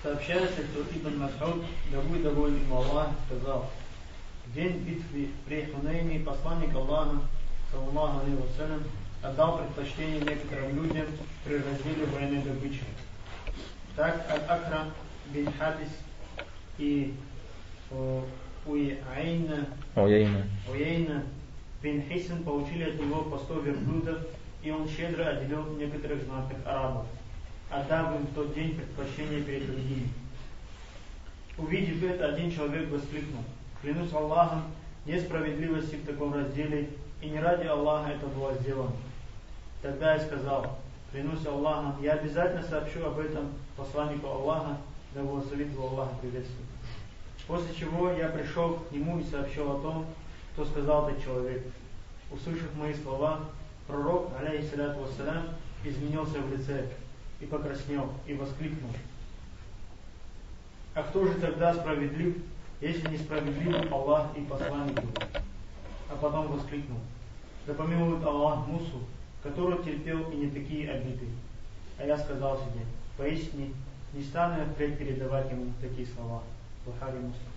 Сообщается, что Ибн Мас'уд, да будет доволен им Аллах, сказал: В день битвы при Хунейне посланник Аллаха, صلى الله عليه وسلم, отдал предпочтение некоторым людям при разделе военной добычи. Так Аль-Акра бин Хабис и Уйайна, Уяйна бин Хисн получили от него по 100 верблюдов, и он щедро отделил некоторых знатных арабов, отдав им в тот день предпочтение перед другими. Увидев это, один человек воскликнул: «Клянусь Аллахом, нет справедливости в таком разделе, и не ради Аллаха это было сделано». Тогда я сказал: «Клянусь Аллахом, я обязательно сообщу об этом посланнику Аллаха, да благословит его Аллах и приветствует». После чего я пришел к нему и сообщил о том, что сказал этот человек. Услышав мои слова, пророк, عليه الصلاة والسلام, изменился в лице и покраснел, и воскликнул: «А кто же тогда справедлив, если не справедлив Аллах и посланник его?» А потом воскликнул: «Да помилует Аллах Мусу, который терпел и не такие обиды». А я сказал себе: «Поистине, не стану я впредь передавать ему такие слова». Бухари, Муслим.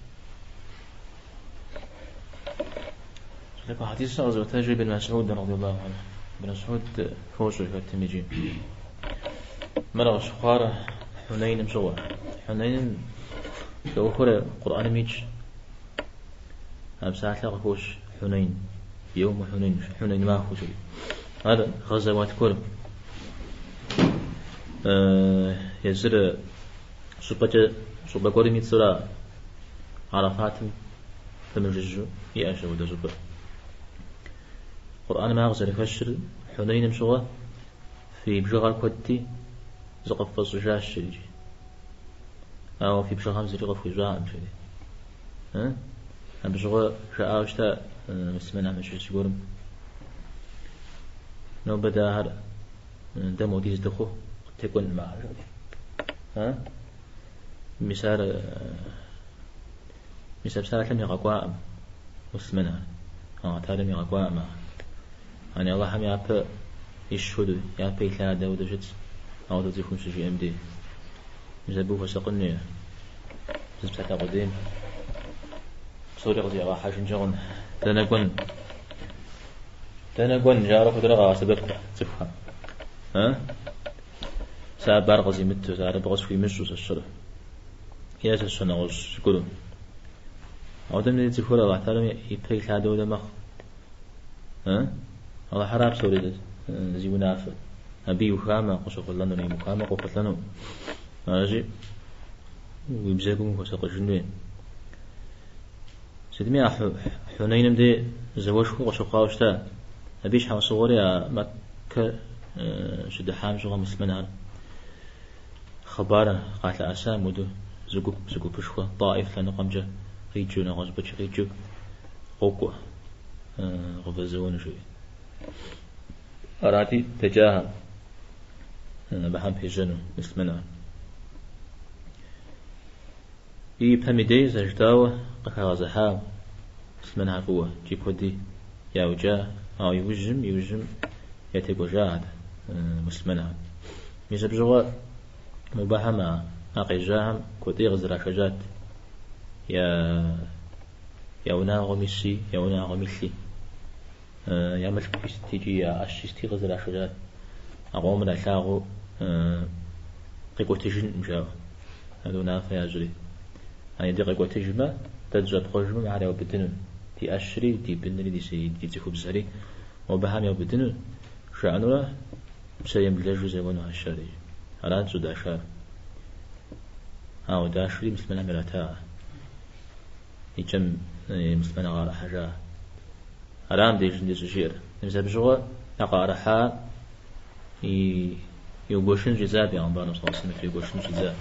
Либо хадис къызэӏуэтэжыр Ибн Масӏуд رضي الله عنه. Ибн Масӏуд хощӏэ хэтым иджи. Мыр къыщыхъуар Хьунейным щыгъуэ. Хьунейным ӏуэхур Къурӏэным итщ. А псалъэ къыхощ Хьунейн. يوم حنين, Хьунейн махуэ жери. Ар гъэзэуат гуэр. Езыр щӏыпӏэкӏэ щӏыпӏэ гуэрым и цӏэра Арафатым пэмыжыжьу иӏэщ апхуэдэ щӏыпӏэ. Къурӏэным ар къызэрыхэщыр Хьунейным щыгъуэ фи бжыгъэр куэдти зыкъыффӏэщӏыжащ жери. Ауэ фи бжыгъэм зыри къыфхуищӏакъым жери. Абы щыгъуэ жаӏауэ щыта муслъымэнхэм ящыщ зыгуэрым: «Нобэ дэ ахэр дэ модиз дыхъуу къыттекӏуэнкъым ахэр», жаӏэри. Мис ар мис а псалъэм игъэкӏуакъым муслъымэнхэр. Аллахь Тэхьэлам игъэкӏуакъым ахэр. Ани Аллахьым япэ ищ хуэдэу, япэ илъадэ хуэдэу щытщ, ауэдэ цӏыхум щыжиӏэм дей. Мис абы ухуэсакъын хуей. Зы псалъэ къудейм псори къызэӏигъэхьэжынкӏэ хъун. Дэнэ кӏуэн? Дэнэ кӏуэн жаӏэрэ куэдрэ къагъэсэбэп цӏыхухэм. Сэ абы ар къызимыту, сэ ар абы къысхуимыщӏу сэ сщӏэрэ. Е сэ сщӏэ нэгъуэщӏ зыгуэру. Ауэдэм дей цӏыхур Аллахь Тэхьэлам и пэ илъадэ хуэдэ мэхъу. Аллахьыра псори зи унафэр. Абы иухамэ къыщохъулӏэнур, имыухамэ къохъулӏэну. Аращи, уи бзэгум ухуэсакъыжын хуей. Сытми а Хьунейным дей зауэшхуэ къыщыхъуауэ щыта. Абы и щхьэусыгъуэри а Мэккэ щыдыхьам щыгъуэ муслъымэнхэр хъыбар къалъэӏэса муду зы гуп, зы гупышхуэ Таиф лъэныкъуэмкӏэ къикӏыу, нэгъуэщӏыпӏэкӏи къикӏыу къокӏуэ къывэзэуэну жери. Арати, дэкӏахэм абыхэм пежьэну муслъымэнхэр. И пэм и дей зэрыжытӏауэ къыхагъэзыхьа муслъымэнхэр фӏыуэ, икӏи куэди яукӏа, ауэ иужьым ятекӏуэжахэт муслъымэнхэр. Мис абы щыгъуэ мобыхэм а къежьахэм куэдӏей къызэрашэжьат я унагъуэм иси, я унагъуэм илъи, я мылъку сыт икӏи я ӏэщи сыти къызэрашэжьат. А къомыр ялъагъуу къикӏуэтыжынкъым жаӏэу. Абы унафэ ящӏри. Ани дыкъикӏуэтыжмэ, дэ дыщӏэпхъуэжмэ, мыхэр яубыдыну. Ди ӏэщри, ди бынри, ди цӏыхубзхэри мобыхэм яубыдыну, жаӏэнурэ псэемыблэжу зэуэну жари. Арат щӏыдашар. Ауэ дашри муслъымэнхэм ирата. Икӏэм муслъымэн къаӏэрыхьэжа. Ара мыбдежым дей щӏыжиӏэр. Мис абы щыгъуэ а къаӏэрыхьа и иугуэшын щӏидза бегъымбарым صلى الله عليه وسلم иугуэшын щӏидза.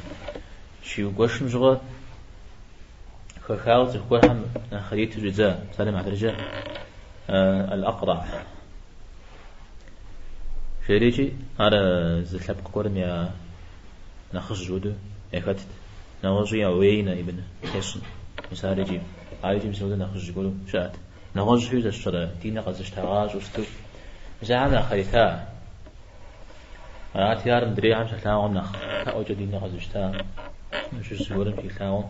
Щиугуэшым щыгъуэ хэхауэ цӏыху гуэрхэм нэхъ ириту щӏидза. Псалъэм и хьэтыркӏэ Аль-Акъра. Жерикӏи ар зы лъэпкъ гуэрым я нэхъыжь хуэдэу яхэтт. Нэгъуэщӏи Уейнэ ибн Хьисн. Мис ар икӏи, ар икӏи мис апхуэдэу нэхъыжь гуэру щыӏэт. Нэгъуэщӏхэри зэщӏэрэ диныр къэзыщтагъащӏэу щыту, мис ахэм нэхъ ярита. Арати, ар мыдрейхэм щалъагъум нэхъ пэӏуэкӏэ диныр къэзыщта. Щыщ зыгуэрым щилъагъум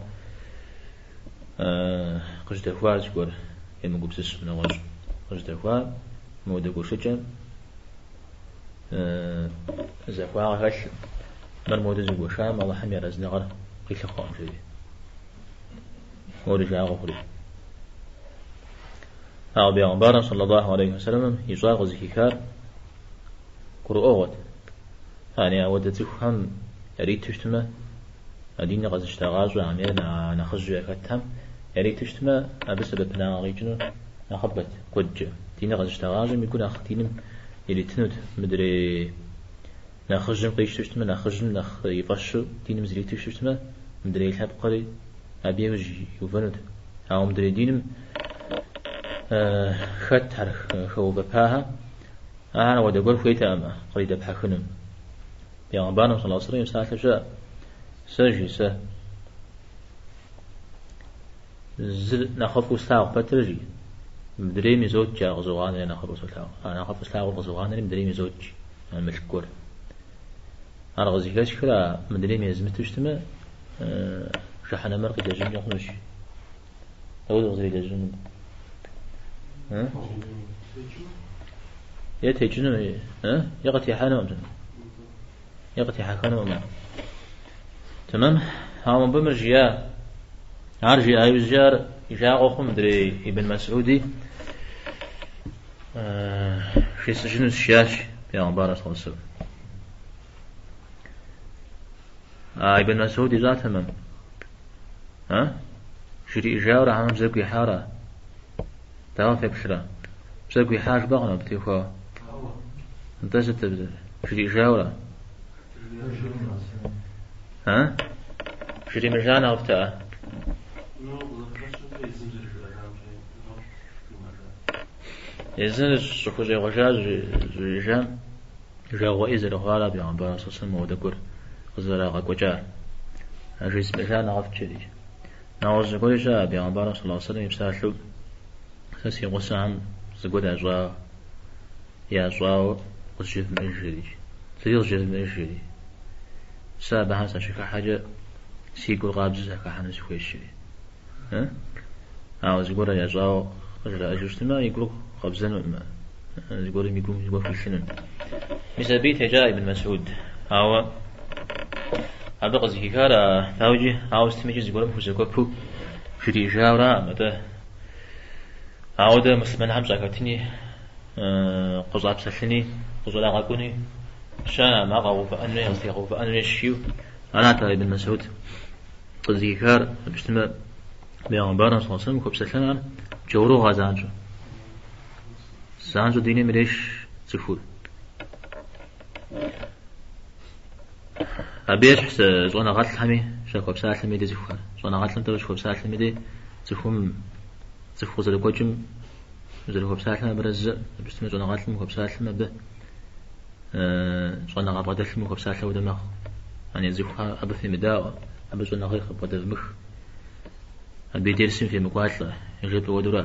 къыжьэдэхуа зыгуэр, емыгупсысу нэгъуэщӏ къыжьэдэхуа мыуэдэ гуэшыкӏэм захуагъэ хэлъым. Мыр модэ зыгуэшам Алыхьым и арэзыныгъэр къилъыхъуэкъым, жери. Мор и жагъуэ хъури. Ауэ бегъымбарым саллаллаху алейхи вассаламым ищӏар къызыхихар гурыӏуэгъуэт. Ани ауэдэ цӏыхухэм яриту щытмэ, а диныр къэзыщтагъащӏэхэм е нэхъыжьу яхэтхэм яриту щытмэ, абы сэбэпынагъэ къикӏыну нэхъыбэт куэдкӏэ. Диныр къэзыщтагъащӏэм и гур нэхъ диным иритынут, мыдрей нэхъыжьым къищтэу щытмэ, нэхъыжьым нэхъ и фӏэщу диным зриту щытмэ, мыдрей лъэпкъри абы иужь иувэнут. Ауэ мыдрей диным хэтхэр, хэувэпахэр, ахэр ауэдэ гуэр хуейтэкъым къридэпхьэхыну. Бегъымбарым саллаллаху алейхи вассалам и псалъэ щыӏэ, сэ жи, сэ зыр нэхъыфӏу слъагъу пэтрэ жи, мыдрейм изот ар къызогъанэри нэхъыфӏу солъагъу. А нэхъыфӏу слъагъур къызогъанэри мыдрейм изот а мылъку гуэр. Ар къызыхэсхыр а мыдрейм езмыту щытмэ, жыхьэнэмэр къилэжьынкӏэ хъунущ. Дауэ къызэрилэжьынур? Е текӏыну, е къытехьэнукъым. Е къытехьэхэнукъым. Тэмэм, ауэ мыбы мыр жиӏа. Ар жиӏа иужькӏэ ар и жагъуэ хъу мыдрей Ибн Масуди жесӏэжынущ жиӏащ Пейгъэмбар саллаллаху алейхи вассалам. А Ибн Масуд ищӏа тэмэм? А? Жриӏэжауэрэ хьэмэ бзэгу ихьарэ? Дауэ феплърэ? Бзэгу ихьа жыпӏэ хъуну абы теухуауэ? Нтӏэ сыт абы? Жриӏэжауэрэ? А? Жримыӏэжа нэхъыфӏтэӏэ? Езыр щӏыхущӏегъуэжар щӏыжриӏэжам жагъуэ ӏей зэрыхъуар абы Пейгъэмбар саллаллаху алейхи вассалам гуэр къызэрагъэкӏуэкӏар. Жезмыӏэжа нэхъыфӏт жери. Нэгъуэщӏ зыгуэри щыӏэ Пейгъэмбарым саллаллаху алейхи вассалам и псалъэу сэ си гъусэхэм зыгуэр ящӏауэ къызжевмыӏэж жери. Зыри къызжевмыӏэж жери. Сэ абыхэм сащыхыхьэкӏэ си гур къабзэу сахыхьэну сыхуейщ жери. Ауэ зыгуэр ящӏауэ къыжраӏэжу щытмэ, и гур къабзэнукъым, зыгуэрым и гум зыгуэр хуилъыну. Мис абыи текӏа Ибн Масуд. Ауэ абы къызыхихар а дауикӏи, ауэ сытмикӏи зыгуэрым хузэгуэпу жриӏэжауэраӏым, атӏэ ауэдэ муслъымэнхэм щӏахэтыни, къыщӏапсэлъыни, къыщӏрагъэкӏуни щыӏэкъым, ар къэгъэувыӏэнуи, къызэтегъэувыӏэнуи жиӏэу арат а Ибн Масуд. Къызыхихар абы щытмэ, Бегъымбарым саллаллаху алейхи вассалам хуэпсэлъэн ар джауругъэ занщӏэу. Занщӏэу диным иреш цӏыхур. Абы ещхь щӏэныгъэлӏхэми щахуэпсалъэми дей цӏыхухэр. Щӏэныгъэлӏым тӏэу щыхуэпсалъэми дей цӏыхум цӏыху къызэрыкӏуэкӏым зэрыхуэпсалъэм абырэ зы, абы щытмэ щӏэныгъэлӏым хуэпсалъэм абы щӏэныгъэ бгъэдэлъым ухуэпсалъэ хуэдэ мэхъу. Ани цӏыхухэр абы фемыдаӏуэ, абы щӏэныгъи къыбгъэдэвмых, абы и дерсым фемыкӏуалӏэ, жепӏэ хуэдэурэ.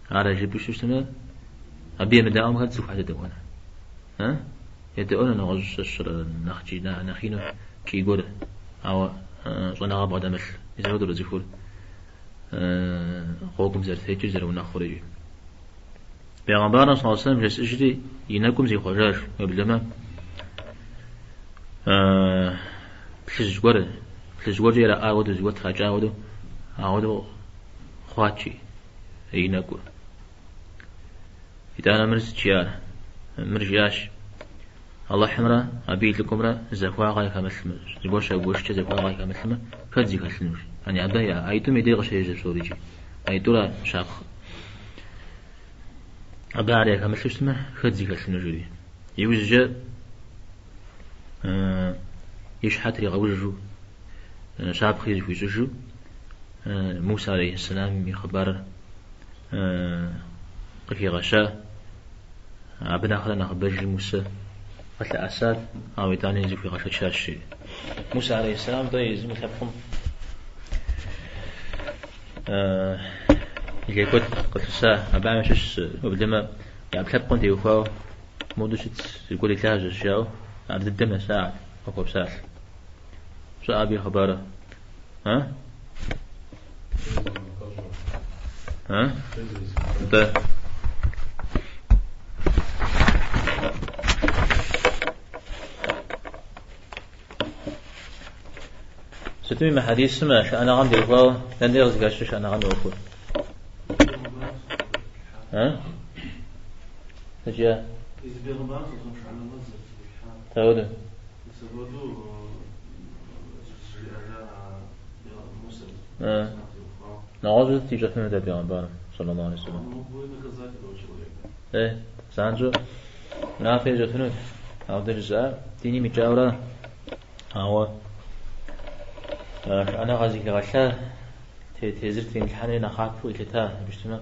Ар жыпӏэу щытмэ, абы емыдаӏуэм хэт цӏыхухэр едэӏуэн? Едэӏуэну нэгъуэщӏ щыщрэ нэхъ кӏий, нэхъ ину кӏий гуэр, ауэ щӏэныгъэ бгъэдэмылъ. Мис апхуэдэурэ цӏыхур гъуэгум зэрытекӏыр зэрыунэхъур икӏи. Бегъымбарым саллаллаху алейхи вассалам жесӏэжри и нэкӏум зихъуэжащ, уеблэмэ плъыжь гуэр, плъыжь гуэркӏэ ираӏа хуэдэу, зыгуэр тракӏа хуэдэу, ауэдэу хъуат и нэкӏур. Итӏанэ мыр сыт жиӏар? Мыр жиӏащ, Алыхьымрэ абы и лӏыкӏуэмрэ захуагъэ яхэмылъмэ, зыгуэр щагуэшкӏэ захуагъэ яхэмылъмэ, хэт зыхэлъынур? Ани абы аитӏум и дей къыщежьэ псори икӏи. Аитӏура щапхъэ. Абы ар яхэмылъу щытмэ, хэт зыхэлъынур жери. Иужькӏэ и щхьэ тригъэужу, щапхъи зыхуищӏыжу, Муса алейхьиссэлам и хъыбарыр къыхигъэща. Абы нэхърэ нэхъыбэжи Мусэ къылъэӏэсат, ауэ итӏани зыхуигъэшэчащ жери. Мусэ алейхьиссэлам дэ езым и лъэпкъым лей куэд къылъыса. Абыхэм ящыщ уеблэмэ я ӏэпкълъэпкъым теухуауэ моду щыт зыгуэр и лажьэщ жаӏэу ар дыдэм нэсахэт къыхуэпсалъэ. Пщӏэ абы и хъыбарыр? А? А? Нтӏэ. Сытми мы хьэдисым шыӏэныгъэм теухуауэ дэнэ деж къызыхэщыр шыӏэныгъэм и ӏуэхур? А? Сыт? Дауэду? Нэгъуэщӏу сыт ищӏэфынут а бегъымбарым, саллаллаху алейхи вассалам? Э, занщӏэу унафэ ищӏэфынут. Ауэ дэ жысӏа, диным икӏауэрэ, ауэ шыӏэныгъэ зыхигъэлъа, тезыр тримылъхьэнри нэхъапэу илъыта, абы щытмэ,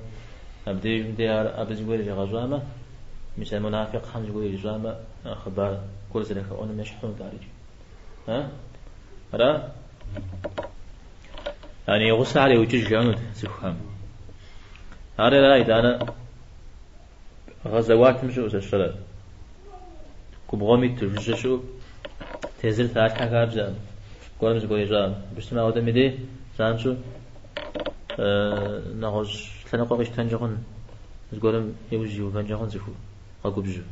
абдежым де ар абы зыгуэр иригъэщӏамэ, мис а мунафикъхэм зыгуэр ирищӏамэ, хъыбар гуэр зэрыхэӏуэным ещхь хъунут ар икӏи. А? Ара? Яни и гъусэхэр еукӏыж жаӏэнут цӏыхухэм. Ар ара итӏанэ гъэзэуатым щыӏэу сэ сщӏэрэ. Губгъуэм иту жыжьэ щыӏэу тезыр тралъхьэ хабзэкъым. Гуэрым зыгуэр ищӏам. Абы щытмэ ауэдэм и дей занщӏэу нэгъуэщӏ лъэныкъуэ къищтэнкӏэ хъун, зыгуэрым иужь иувэнкӏэ хъун цӏыху къэгубжьу.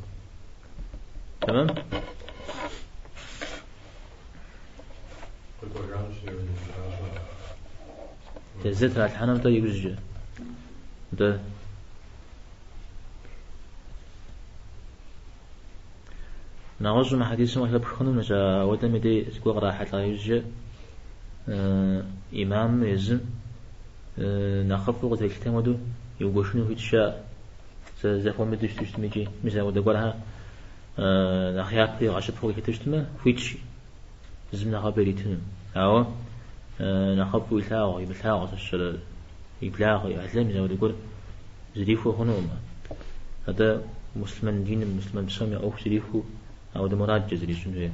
Тэмэм? Тезыр тралъхьэным-тӏэ иужькӏэ. Дэ. Нэгъуэщӏу мы хьэдисым къыхэпх хъуну мис ауэдэм и дей зыгуэр кърахьэлӏа иужькӏэ имамым езым нэхъыфӏу къызэрилъытэм хуэдэу иугуэшыну хуит щыӏэ. Зэхуэмыдэу щыту щытми икӏи мис ауэдэ гуэрхэр нэхъ япэ игъэщыпхъэу къилъытэу щытмэ, хуитщ зым нэхъыбэ иритыну. Ауэ нэхъыфӏу илъагъу, имылъагъу сэ сщӏэрэ и благъэ, и ӏыхьлы, мис ауэдэ гуэр зрихуэ хъунукъым. Атӏэ муслъымэн диным, муслъымэн псом я ӏуэху зрихуэу ауэдэ мурадкӏэ зэрищӏын хуейр.